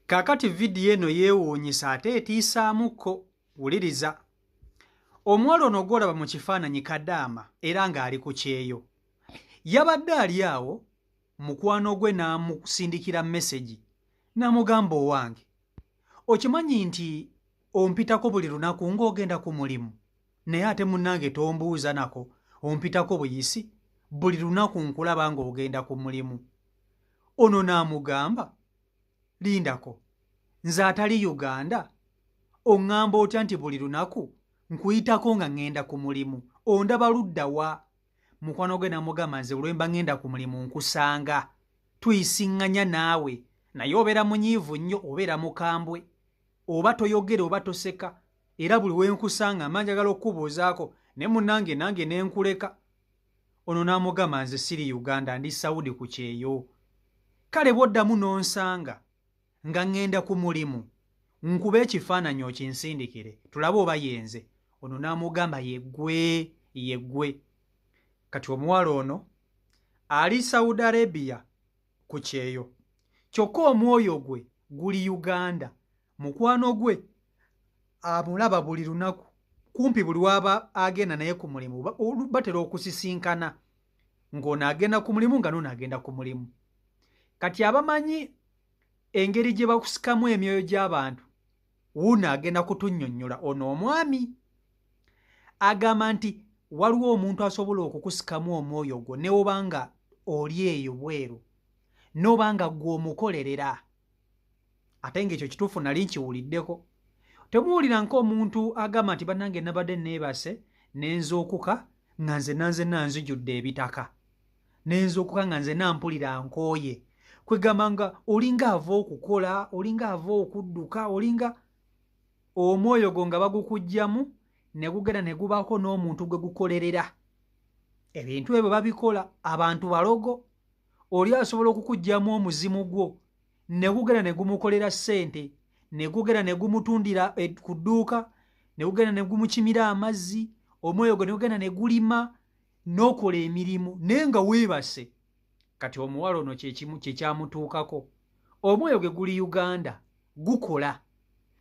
Kaakati vidiyo eno yeewuunyisa ate etiisaamukko. Wuliriza. Omuwala ono gw'olaba mu kifaananyi kadaama era ng'ali ku kyeyo. Yabadde ali awo mukwano gwe n'amusindikira mesegi n'amugamba, owange okimanyi nti ompitako buli lunaku ng'ogenda ku mulimu, naye ate munnange tombuuza nako, ompitako buyisi buli lunaku nkulaba ng'ogenda ku mulimu. Ono n'amugamba, lindako, nze atali Uganda oŋŋamba otya nti buli lunaku nkuyitako nga ŋŋenda ku mulimu, ondaba ludda wa? Mukwano gwe n'amugamba, nze lwe mba ŋŋenda ku mulimu nkusanga, tuyisiŋŋanya naawe, naye obeera munyiivu nnyo, obeera mukambwe, oba toyogera oba toseka, era buli we nkusanga mba njagala okukubuuzaako naye munnange nange ne nkuleka. Ono n'amugamba, nze siri Uganda, ndi Saudi ku kyeyo. Kale bw'oddamu n'onsanga nga ŋŋenda ku mulimu, nkube ekifaananyi okinsindikire tulabe oba yenze. Ono n'amugamba yeggwe yeggwe. Kati omuwala ono ali Saudi Arabia ku kyeyo, kyokka omwoyo gwe guli Uganda. Mukwano gwe amulaba buli lunaku, kumpi buli waba agenda naye ku mulimu batera okusisinkana, ng'ono agenda ku mulimu nga n'ono agenda ku mulimu. Kati abamanyi engeri gye bakusikamu emyoyo gy'abantu, wuuno agenda kutunnyonnyola. Ono omwami agamba nti waliwo omuntu asobola okukusikamu omwoyo gwo ne woba nga oli eyo bweru, n'oba nga ggwe omukolerera. Ate ng'ekyo kituufu nali nkiwuliddeko. Temuwulira nk'omuntu agamba nti bannange nabadde neebase ne nzuukuka nga nze nanzenna nzijudde ebitaka, ne nzuukuka nga nze nampulira nkooye. Kwegamba nga olinga ava okukola, olinga ava okudduka, olinga omwoyo gwo nga bagukuggyamu ne gugenda ne gubaako n'omuntu gwe gukolerera. Ebintu ebyo babikola abantu balogo. Oli asobola okukuggyamu omuzimu gwo ne gugenda ne gumukolera ssente, ne gugenda ne gumutundira ku dduuka, ne gugenda ne gumukimira amazzi, omwoyo gwe ne gugenda ne gulima n'okola emirimu naye nga weebase. Kati omuwala ono kyekimu kyekyamutuukako, omwoyo gwe guli Uganda gukola,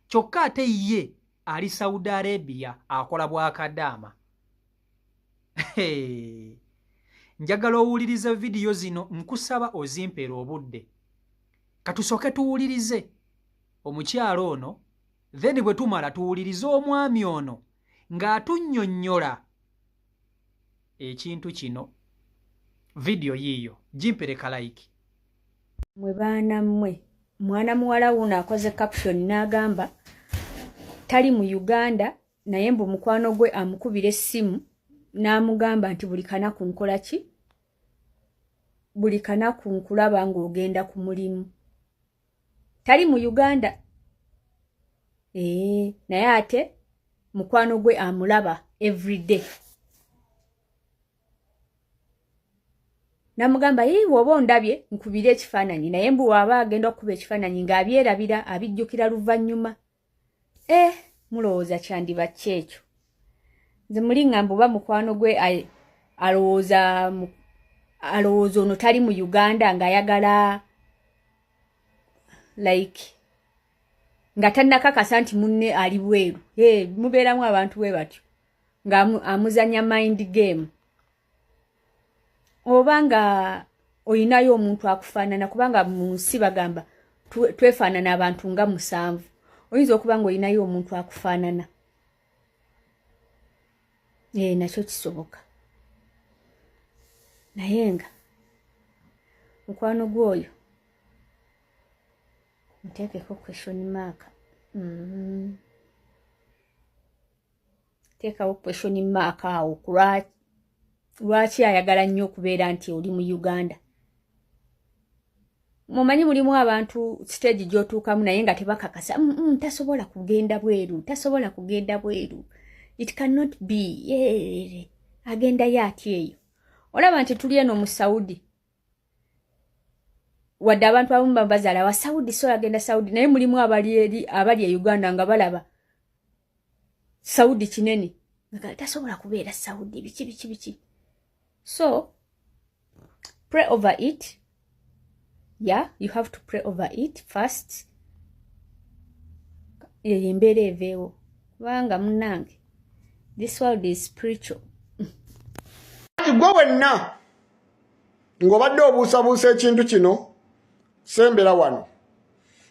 kyokka ate ye ali Saudi Arabia akola bwakadaama. Njagala owulirize vidiyo zino, nkusaba ozimpeera obudde. Katusooke tuwulirize omukyalo ono, then bwe tumala tuwulirize omwami ono ng'atunnyonnyola ekintu kino. Vidiyo yiiyo, gimpereka like. Mwe baana mmwe, mwana muwala wuuno akoze caption n'agamba tali mu Uganda, naye mbu mukwano gwe amukubira essimu n'amugamba nti buli kanaku nkola ki, buli kanaku nkulaba ng'ogenda ku mulimu. Tali mu Uganda, ee, naye ate mukwano gwe amulaba everyday. Namugamba, yii, bw'oba ondabye nkubire ekifaananyi, naye mbu waaba agenda okukuba ekifaananyi ng'abyerabira, abijjukira luvannyuma. Mulowooza kyandiba ki ekyo? Nze muli ŋŋamba oba mukwano gwe alowooza ono tali mu Uganda, ng'ayagala like nga tannakakasa nti munne ali bweru. Mubeeramu abantu bwe batyo nga amuzanya mind game, oba nga oyinayo omuntu akufaanana, kubanga mu nsi bagamba twefaanana abantu nga 7. Oyinza okuba nga oyinayo omuntu akufaanana, nakyo kisoboka. Naye nga mukwano gwoyo nteekeko question mark. Teekawo question mark awo. Lwaki ayagala nnyo okubeera nti oli mu Uganda? Mumanyi mulimu abantu stage gy'otuukamu naye nga tebakakasa, tasobola kugenda bweru, tasobola kugenda bweru, it cannot be. Yeah. Agendayo atya eyo? Olaba nti tuli eno mu Saudi, wadde abantu abamu bazaala wa Saudi, so agenda Saudi, naye mulimu abali eri abali e Uganda nga balaba Saudi kinene, nga tasobola kubeera Saudi, biki biki biki. So pray over it. Yeah, you have to pray over it first. Eyo embeera eveewo, kubanga munnange, this world is spiritual. Kati gwe wenna ng'obadde obuusabuusa ekintu kino, sembera wano.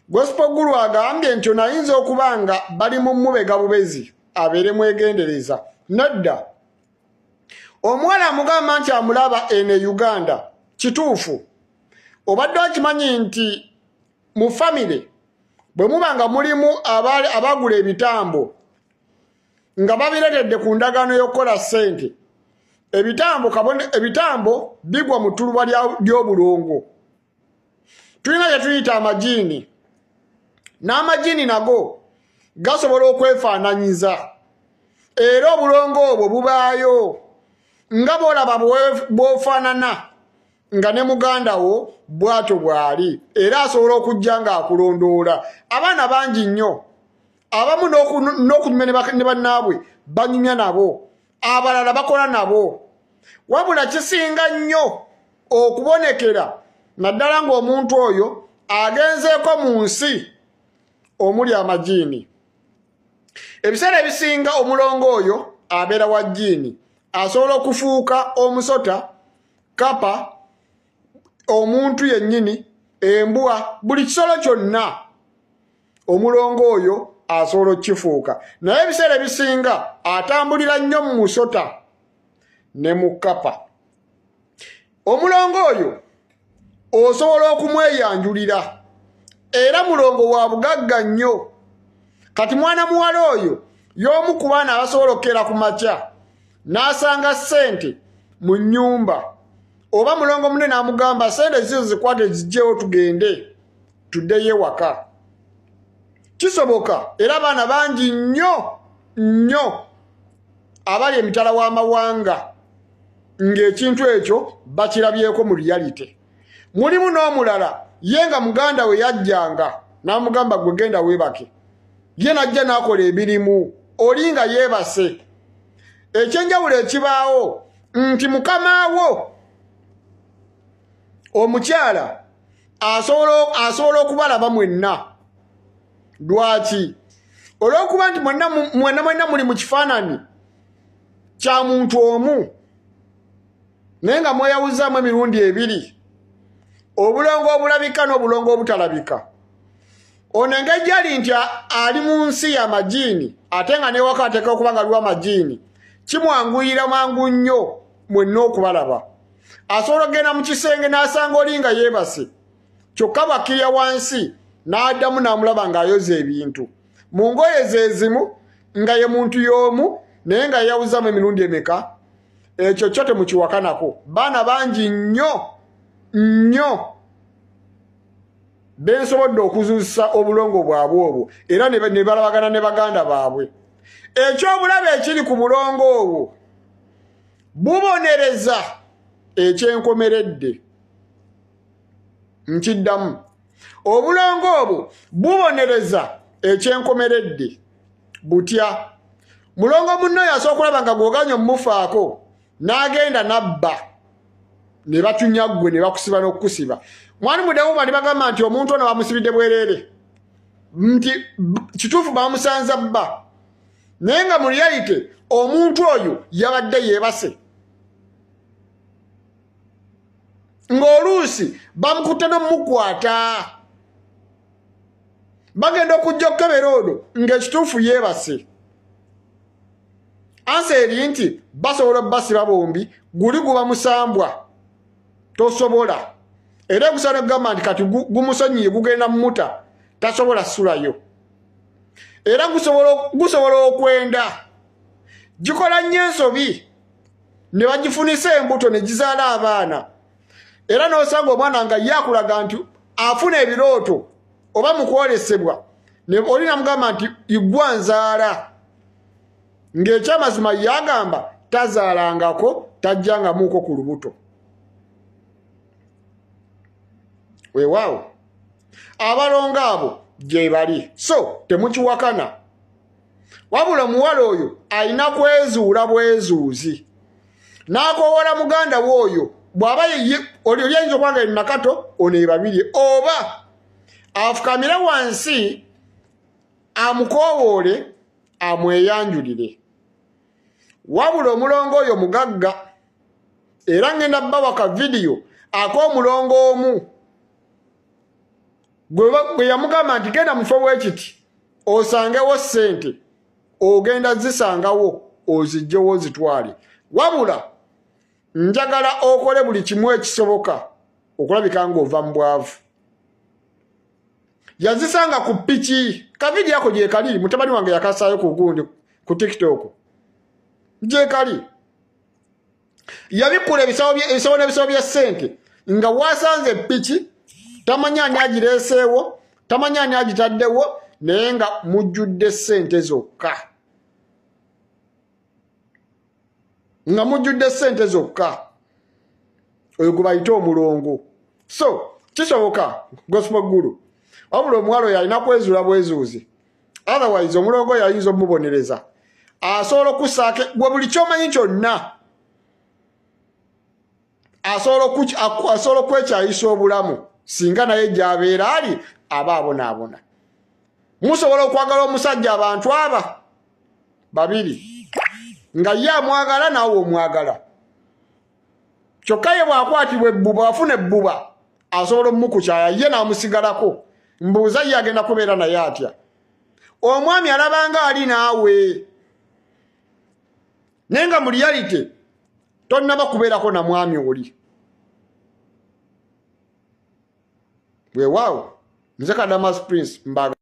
Gospel Guru agambye nti ono ayinza okuba nga bali mu mubega bubezi, abeere mwegendereza. Nedda, omuwala amugamba nti amulaba eno e Uganda. Kituufu, obadde okimanyi nti mu famire bwe muba nga mulimu abagula ebitambo nga babiretedde ku ndagaano y'okukola ssente, ebitambo bigwa mu ttuluba ly'obulongo. Tulina kye tuyita amajiini, n'amajiini nago gasobola okwefaananyiza, era obulongo obwo bubaayo nga bw'olaba bw'ofaanana nga ne muganda wo bw'atyo bw'ali, era asobola okujja ng'akulondoola. Abaana bangi nnyo, abamu n'okunyumya ne bannaabwe banyumya nabo, abalala bakola nabo. Wabula kisinga nnyo okubonekera naddala ng'omuntu oyo agenzeeko mu nsi omuli amajiini. Ebiseera ebisinga omulongo oyo abeera wa jjiini, asobola okufuuka omusota, kapa, omuntu yennyini, embwa, buli kisolo kyonna omulongo oyo asobola okukifuuka. Naye ebiseera ebisinga atambulira nnyo mu musota ne mu kapa. Omulongo oyo osobola okumweyanjulira, era mulongo wa bugagga nnyo. Kati mwana muwala oyo y'omu ku baana abasobola okukeera ku makya n'asanga ssente mu nnyumba, oba mulongo munne n'amugamba, "Ssente zizo, zikwate, zijjewo tugende tuddeyo ewaka." Kisoboka, era abaana bangi nnyo nnyo abali emitala w'amawanga ng'ekintu ekyo bakirabyeko mu reality. Mulimu n'omulala ye nga muganda we yajjanga n'amugamba, "Gwe genda weebake," ye n'ajja n'akola emirimu oli nga yeebase. Ekyenjawulo ekibaawo nti mukamaawo omukyala asobola okubalaba mwenna. Lwaki? Olw'okuba nti mwenna mwenna mwenna muli mu kifaananyi kya muntu omu, naye nga mweyawuzaamu emirundi ebiri, obulongo obulabika n'obulongo obutalabika. Ono engeri gyali nti ali mu nsi ya majiini, ate nga newaka ateeka okuba nga aliwo amajiini, kimwanguyira mangu nnyo mwenna okubalaba. Asobola okugenda mu kisenge n'asanga oli nga yeebase, kyokka bwakkirya wansi n'addamu n'amulaba ng'ayoza ebintu mu ngoye ze zimu, nga ye muntu y'omu, naye nga yeyawuzamu emirundi emeka. Ekyo kyo temukiwakanako. Baana bangi nnyo nnyo bensobodde okuzuusa obulongo bwabwe obwo, era ne balabagana ne baganda baabwe. Ekyobulabe ekiri ku bulongo obwo, bubonereza ekyenkomeredde. Nkiddamu, obulongo obwo bubonereza ekyenkomeredde. Butya? Mulongo munno yasobola okulaba nga gwoganya omumufaako, n'agenda n'abba, ne batunya ggwe, ne bakusiba n'okukusiba. Mwani muddamu bali bagamba nti omuntu ono bamusibidde bwereere, nti kituufu bamusanza bba, naye nga mu reality omuntu oyo yabadde yeebase, ng'oluusi bamukutte n'omukwata, bagenda okujja okukebera ono ng'ekituufu yeebase. Ansa eri nti basobola obbasiba bombi, guli guba musambwa, tosobola. Era egusana okugamba nti kati gumusonyiye, gugenda mumuta, tasobola sulayo. Era gusobola okwenda, gikola nnyo ensobi ne bagifunisa embuto ne gizaala abaana, era n'osanga omwana nga ye akulaga nti afuna ebirooto oba mu kwolesebwa, oli namugamba nti igwa nzaala, ng'ekyamazima yagamba tazaalangako, tajjangamuuko ku lubuto. Weewaawo, abalongo abo gye bali, so temukiwakana. Wabula omuwala oyo alina kwezuula bwezuuzi n'akoowola muganda we oyo, bw'aba oli oli ayinza okuba nga Nakato ono ebabiri, oba afukamire wansi. Amukoowoole amweyanjulire. Wabula omulongo oyo mugagga, era ngenda bawa ka vidiyo ak'omulongo omu gwe yamugamba nti genda mufo bwekiti osangewo ssente, ogenda zisangawo ozijjewo ozitwale, wabula njagala okole buli kimu ekisoboka okulabika ng'ova mu bwavu. Yazisanga ku piki. Kavidiyo ako gyekali, mutabani wange yakasaayo ku gundi ku TikTok, gyekali. Yabikkula ebisawo n'ebisawo bya ssente nga wasanze epiki, tamanyi ani agireeseewo, tamanyi ani agitaddewo, naye nga mujjudde ssente zokka, nga mujjudde ssente zokka. Oyo gwe bayita omulongo. So kisoboka, Gospel Guru, wabula omuwala oyo alina kwezuula bwezuuzi, otherwise omulongo oyo ayinza omubonereza. Asobola okusaako gwe buli kyomanyi kyonna, asobola okwekyayisa obulamu singa naye gy'abeera ali aba abonaabona. Musobola okwagala omusajja, abantu aba babiri, nga ye amwagala naawe omwagala, kyokka ye bw'akwatibwa ebbuba, afuna ebbuba, asobola omukukyaya ye n'amusigalako. Mbuuza, ye agenda kubeera naye atya? Omwami alabanga ali naawe, naye nga mu reality tonnaba kubeerako na mwami oli. Weewaawo, nze Kadamas Prince mbaga.